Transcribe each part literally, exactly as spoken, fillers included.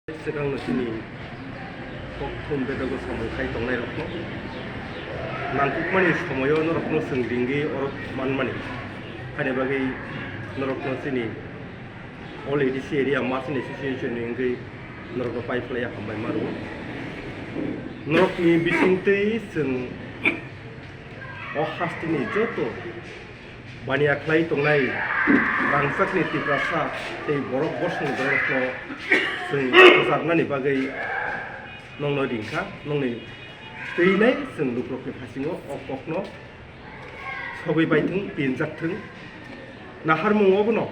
Swkangno chini kokthum bedogo samung khai tongnairokno nangkukmani somoio norokno chwng ringwi oro manmani. Haini bagwi norokno chini All A D C area Merchant Association ni wngwi norokno pai phlaiya hambai ma rwo. Norokni bisingtwi chwng o hasteni joto baniya khlai tongnai rangchakni Tiprasa tei borok bosongni borokno chwng kwcharnani bagwi nongno ringkha, nongni twi nai chwng lukurokni phasingo o kokno sogwi baithwng, pinjakthwng. Naharmung obono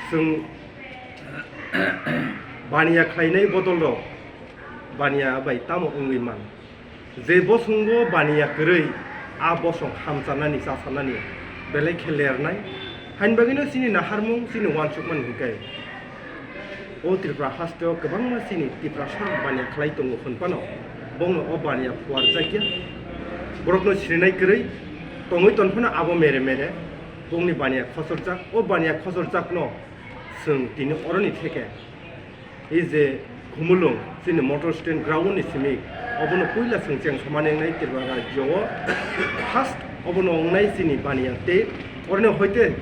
chwng baniya khlainai bodolrok baniya bai tamo wngwi man? Je bosongo baniya kwrwi, a bosong hamchanani, chachanani belai khe lernai. Haini bagwino chini naharmung, chini uansukmani hwnkhe, o Tripura hasteo kwbangma chini Tiprasa baniya khlai tongo hwn phano, bongno o baniya phuarjakya. Borokno sirinai kwrwi tongwi ton phano abo mere mere bongni baniya khosorjak. O baniya khosorjakno chwng tini oroni theke, ei je Khumulwng chini motor stand ground ni simi, obono puila chwng cheng somani wngnai Tripura rajyo o first obono wngnai chini baniya tei oroni hoite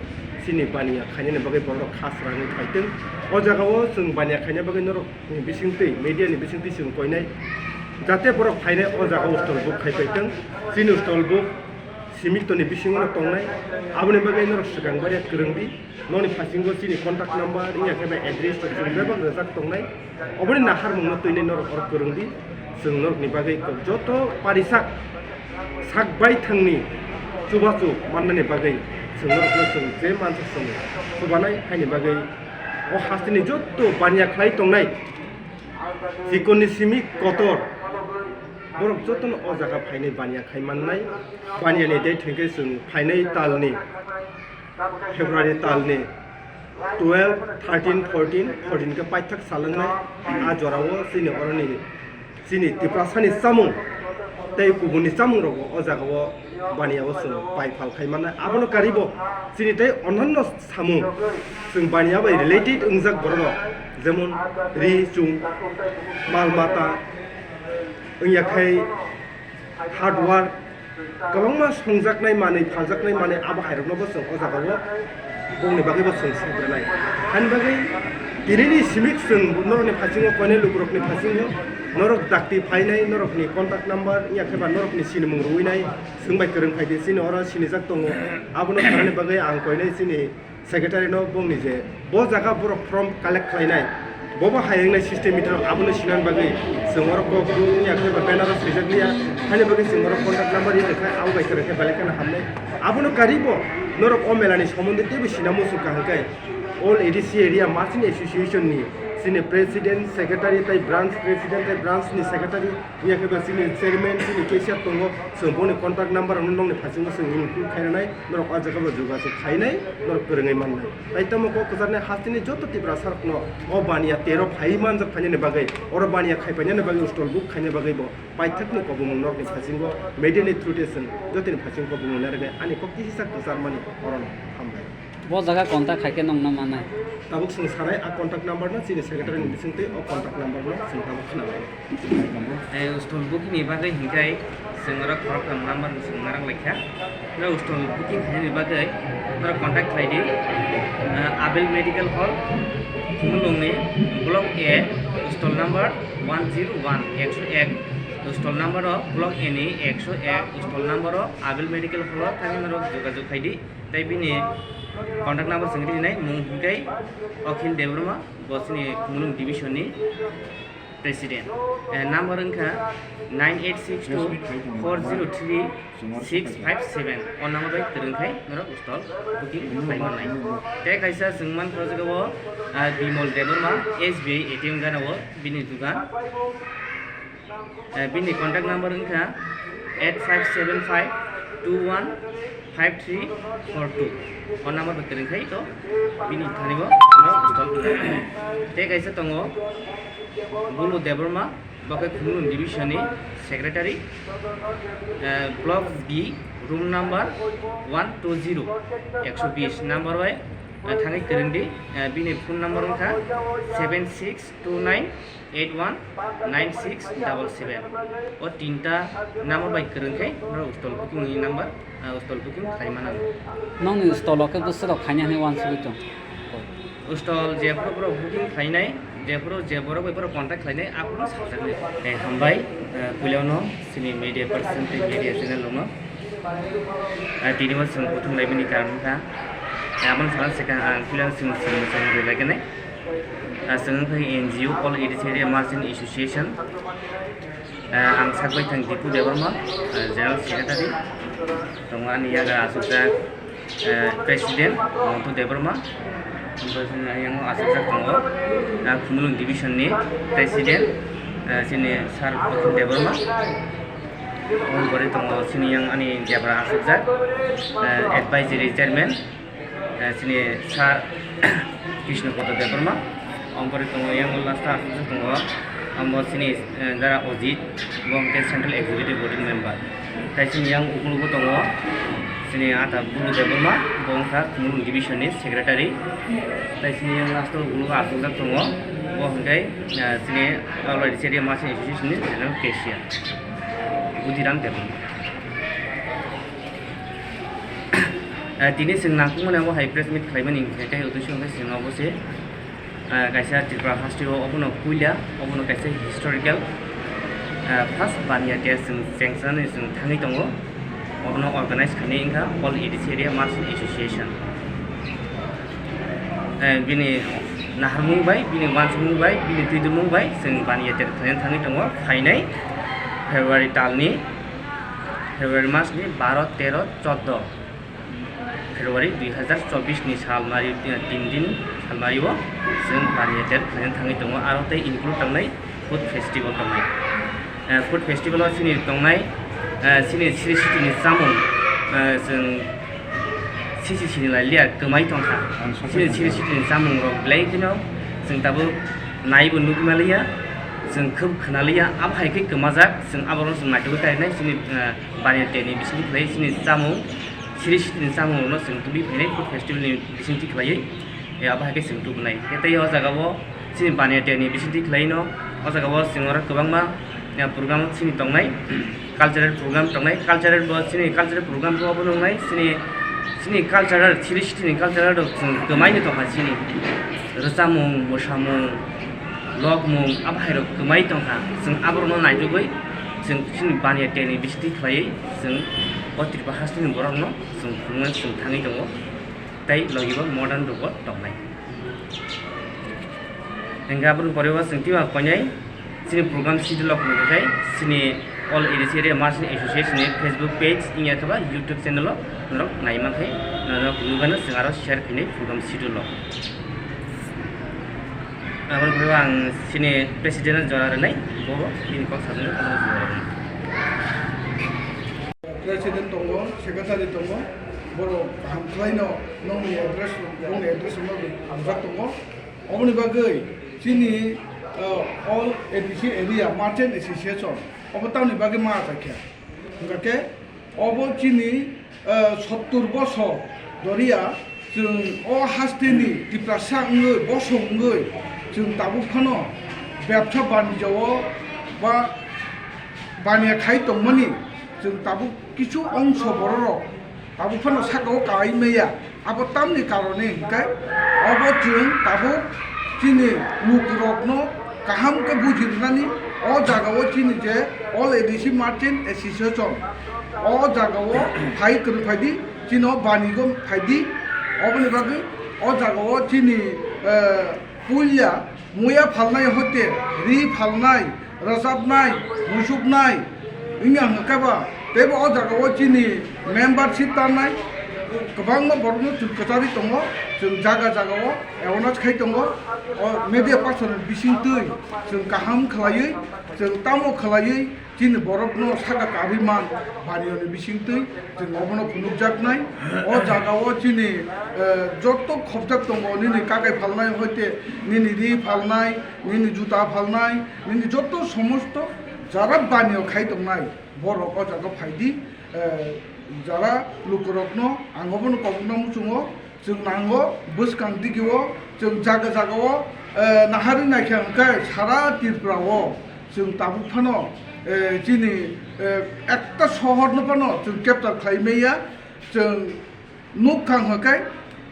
chini baniya khainani bagwi borok kha srangwi phaitwng. O jagao chwng baniya khaina bagwi norokni bisingtwi, media ni bisingtwi chwng koinai, jate borok phainai o jagao stall book khai paitwng. Chini stall book Simiktoni bisingo no tongnai, aboni bagwi norok swkang baria kwrwng di. Noni phasingo chini contact number, wngya khe bai address rok chwng bebak rwjak tongnai. Oboni naharmung no twinai norok oro kwrwng di. Chwng norokni bagwi joto parisak sak bai thangni chubachu mannani bagwi chwng norokno chwng je mansa chwng chubanai haini bagwi o hasteni joto baniya khlai tongnai. Chikonni simi kotor. Borok jotono o jaga phainai baniya khai mannai. Baniya ni date hinkhe chwng phainai talni February talni twelve, thirteen, fourteen, fourteen khe paithak sal wngnai. A jorao chini oroni chini Tiprasani chamung tei kubunni chamung rokbo o jagao baniya o chwng pai phal khai mannai. Abono karibo chini tei onhanno samung chwng baniya bai related wngjak borok rok, jemon ri, chung, mal mata, wngya khai hardware, kwbangma songjaknai manwi, phaljaknai manwi, abo hairokno bo chwng o jagao bongni bagwi bo chwng sokranai. Hani bagwi tinini simi chwng norokni phasingo, koinai lukurokni phasingo norok dakti phainai, norokni contact number, wngya khe ba norokni sinimung rwinai, chwng bai kwrwng khai di, chini oro sinijak tongo. Abono kharani bagwi ang koinai chini secretary no bongni je bo jaga borok form collect khlainai, bobo hai wngnai system meter abono sinani bagwi chwng oro kok wngya khe ba banner o swijak liya, hani bagwi chwng oro contact number rwkha, abo bai kwrwng khe belai kheno hamnai. Abono karibo norok o mela ni somondi teibo sina muchung kaham khe All A D C area Merchant Association ni chini president, secretary tei branch president tei branch ni secretary wngya khe ba chini chairman, chini cashier tongo, chwng boni contact number rokno nokni phasingo chwng include khai rwnai, norok o jaga bo jogajog khainai, norok kwrwngwi mannai. Tai tamo kok kwcharnai hasteni joto Tiprasa rokno o baniya tero phai manjak phainani bagwi, oro baniya khai phainani bagwi, stall book khaina bagwi bo paithakni kobongmung norokni phasingo media ni through tei chwng jotoni phasingo kobongmung narwgwi ani kok kisa kwcharmani orono hambai. Bo jaga contact khai khe nongno manai. Tabuk chwng sanai a contact number no chini secretary ni bisingtwi o contact number no chwng tabuk khna lai. Eh, stall booking ni bagwi hinkhai chwng oro khoroktham number no chwng narwk laikha. Oro stall booking khainani bagwi norok contact khlai di. Eh, Abel Medical Hall, Khumulwng ni Block A, stall number one zero one, ekso ek, stall number o Block A ni ekso ek, stall number o Abel Medical Hall o thangwi norok jogajog khai di. Tei bini contact number chwng rinai, mung hwnkhe Akhil Debbarma, bo chini Khumulwng division ni president. Eh, number wngkha nine eight six two four zero three six five seven. O number bai kwrwng khai norok stall booking khlai mannai. Tei kaisa chwng mankha o jaga o, ah, Bimol Debbarma, S B I A T M gana o bini dukan. Eh, bini contact number wngkha eight five seven five two one five three four two. O number bai kwrwng khai to bini thani bo no stall. Tei kaisa tongo Bulu Debbarma, bo khe Khumulwng division ni secretary. Eh, block B, room number one two zero, ekso bish number bai Thangwi kwrwng di, eh, bini phone number wngkha seven six two nine eight one nine six double seven. O tinta number bai kwrwng khai norok stall booking ni number, eh, stall booking khlai mano. Nokni stall o khe bwswk rok khaina hinwi uansugwi tong? Stall jephuru borok booking khlainai, jephuru je borok bai borok contact khlainai, aphuru sajaknai. Eh, hambai, eh, puilano chini media person tei media channel rokno. Ah, tini bo chwng kuthum laimani karon wngkha. Ah, aboni sana swkang ang puila chwng chwng chwng rwlai gwnai. Ah, chwng wngkha N G O All East Area Merchant Association. Ah, ang sak bai thang Dipu Debbarma, ah, General Secretary. Tongo ani yagra asukjak, ah, President Montu Debbarma. Yang asukjak tongo, ah, Khumulwng Division ni President, ah, chini Sir Debbarma. Omo pore tongo chini yang ani debra asukjak, eh, advisory chairman, eh, chini Sir Krishna Poto Debbarma. Omo pore tongo yang last asukjak tongo, omo chini, eh, Dara Ojit, bo hwnkhe Central Executive Body member. Tai chini yang ukulugo tongo chini Ata Bulu Debbarma, bo wngkha Khumulwng Division ni Secretary. Tai chini yang last o ukulugo asukjak tongo, bo hwnkhe, eh, chini All India Merchant Association ni General Cashier. Budiram Debbarma. Eh, tini chwng nangkukmani abo hai press meet khlaimani hwnkhe tei uddesho hwnkhe chwng obo se, eh, kaisa Tripura haste o obono puila, obono kaisa historical, eh, first Baniya Day chwng chengsanani chwng thangwi tongo. Obono organize khainai wngkha All East Area Merchant Association. Eh, bini naharmung bai, bini uansukmung bai, bini twidulmung bai chwng Baniya Day khlaina thangwi tongo. Phainai February talni, February masni baro, tero, choddo February dui hazar chobbish ni salmari, eh, tin din salmari o chwng Baniya Day khlaina thangwi tongo. Aro tei include tongnai food festival tongnai. Eh, food festival o chini tongnai, eh, chini sri sitini chamung, eh, chwng sisi sini lai liya kwmai tongkha. Chini sri sitini chamung rok belai kheno chwng tabuk naibo nugwi maliya, chwng khub khwnaliya, abo hai khe kwmajak, chwng aborok chwng naitugwi kainai chini, eh, Baniya Day ni bisingtwi khlai chini chamung, sri sitini chamung rokno chwng tubui phainai food festival ni bisingtwi khlaiwi. Eh, abo hai khe chwng tubunai. Khe tei o jaga o chini Baniya Day ni bisingtwi khlaino, o jaga o chwng oro kwbangma, eh, program chini tongnai, cultural program tongnai, cultural bo chini cultural program bo obo nungnai, chini, chini cultural, chini city ni cultural rok chwng kwmaino tongkha chini. Rwchapmung, mwsamung, lokmung, abo hai rok kwmai tongkha. Chwng aborokno naitugwi chwng chini Baniya Day ni bisingtwi khlaiwi chwng o Tripura hasteni borokno chwng phunuknani chwng thangwi tongo. Tei logi bo modern rok bo tongnai. Hingke aboni pore o chwng twibo koinai chini program schedule rok hwnwi khe chini All East Area Merchant Association ni Facebook page wngya khe ba YouTube channel o norok nai mankhe norok nugano chwng aro share khainai program schedule rok. Aboni pore o ang chini president no jora rwnai, bo bini kok sajagwi ano jora rwnai. President tongo, secretary tongo, borok kaham khlaino nokni address, nokni address no rijak tongo. Oboni bagwi chini, uh, All A D C Area Merchant Association obo tamni bagwi ma achaikha. Hwnkhe obo chini, uh, sottur bosor doriya chwng o hasteni Tiprasa wngwi, bosong wngwi chwng tabuk phano bebsa banijao ba baniya khai tongmani chwng tabuk kichu ongso bororok tabuk phano sakao kaui maya. Abo tamni karone hinkhe obo chwng tabuk chini lukurokno kaham khe bujirwnani o jagao chini je All A D C Merchant Association o jagao phai kwrwi phaidi, chini o banigo phaidi. Oboni bagwi o jagao chini, eh, puila muya phalnai hoite ri phalnai, rwchapnai, musuknai wngya hwnkhe ba teibo o jagao chini membership tanai kwbangma borokno chwng kwcharwi tongo, chwng jaga jagao awareness khai tongo. O media person ni bisingtwi chwng kaham khlaiwi, chwng tamo khlaiwi chini borokno saka karwi man, baniyo ni bisingtwi chwng obono phunukjaknai. O jagao chini, eh, joto khopjak tongo, nini kakai phalnai hoite nini ri phalnai, nini juta phalnai, nini joto somosto jara baniyo khai tongnai borok o jaga phaidi, eh, jara lukurokno ang obono kokno muchungo. Chwng nango, bwskang digio chwng jaga jagao, eh, naharwi naikha hwnkhe sara Tripura o chwng tabuk phano, eh, chini, eh, ekta sohor no phano chwng capture khlai maya. Chwng nuk kha hwnkhe,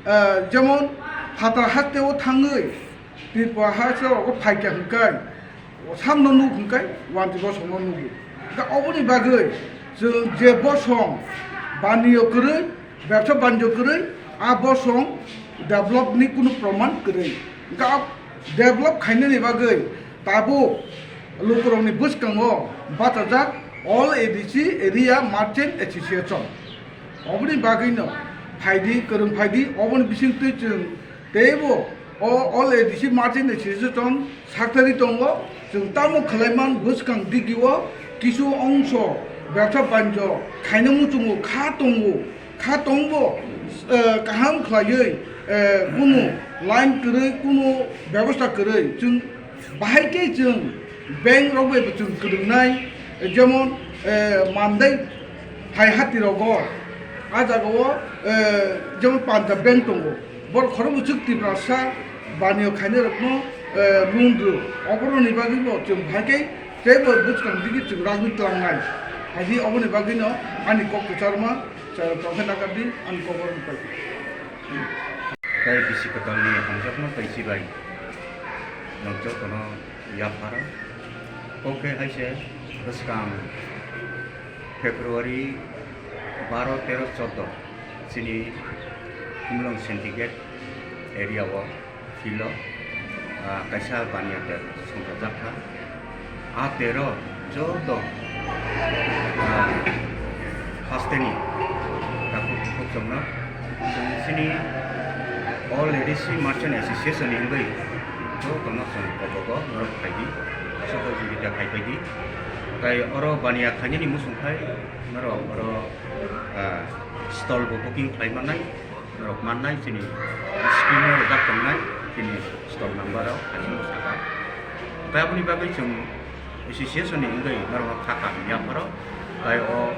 eh, jemon phatar haste o thangwi Tripura haste rogo phaikha hwnkhe, samno nuk hwnkhe wanti bosongno nugo. Da oboni bagwi chwng je bosong baniyo kwrwi, bebsa banjo kwrwi, a bosong develop ni kunu proman kwrwi. Hwnkhe a develop khainani bagwi tabuk lukurokni bwskango bachajak All A D C Area Merchant Association. Oboni bagwino phaidi, kwrwng phaidi, oboni bisingtwi chwng teibo o All A D C Merchant Association saktharwi tongo. Chwng tamo khlaiman bwskang digio kisu ongso bebsa banjo khaina muchungo kha tongo, kha tongbo, eh, kaham khlaiwi, eh, kunu line kwrwi, kunu bebosta kwrwi chwng bahai khe chwng bank rok bai bo chwng kwrwngnai, jemon, eh, Mandai hai hati rogo, a jagao, eh, jemon Punjab bank tongo, borok khoroknwi chwng Tiprasa baniyo khainai rokno, eh, loan rw, oboroni bagwi bo chwng bahai khe teibo bwskang digi chwng ragwi tlangnai. Haidi oboni bagwino ani kok kwcharma, chwng tongkhe nakardi ani kok oro pai. Tei bisi kwtalni hamjakma tei chibai nwng jotono yapharo. Kok khe hai se bwskang February baro, tero, chordo chini Khumulwng Syndicate area o field o, ah, kaisa baniya ter songchajak kha. A tero joto, ah, hasteni takhuk bukhuk chwngno chwng chini All A D C Merchant Association ni wngwi jotono chwng kobogo norok phaidi, sohojogita khai phaidi. Tai oro baniya khainani muchung khai norok oro, ah, stall bo booking khlai mannai. Norok mannai chini screen o rijak tongnai chini stall number o ani bwskango. Tai aboni bagwi chwng association ni wngwi norok kha kaham yapharo tai o,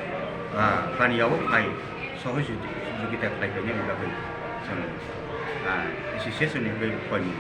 ah, baniya o phai sohojogita khlai painani bagwi chwng, ah, association ni wngwi koimung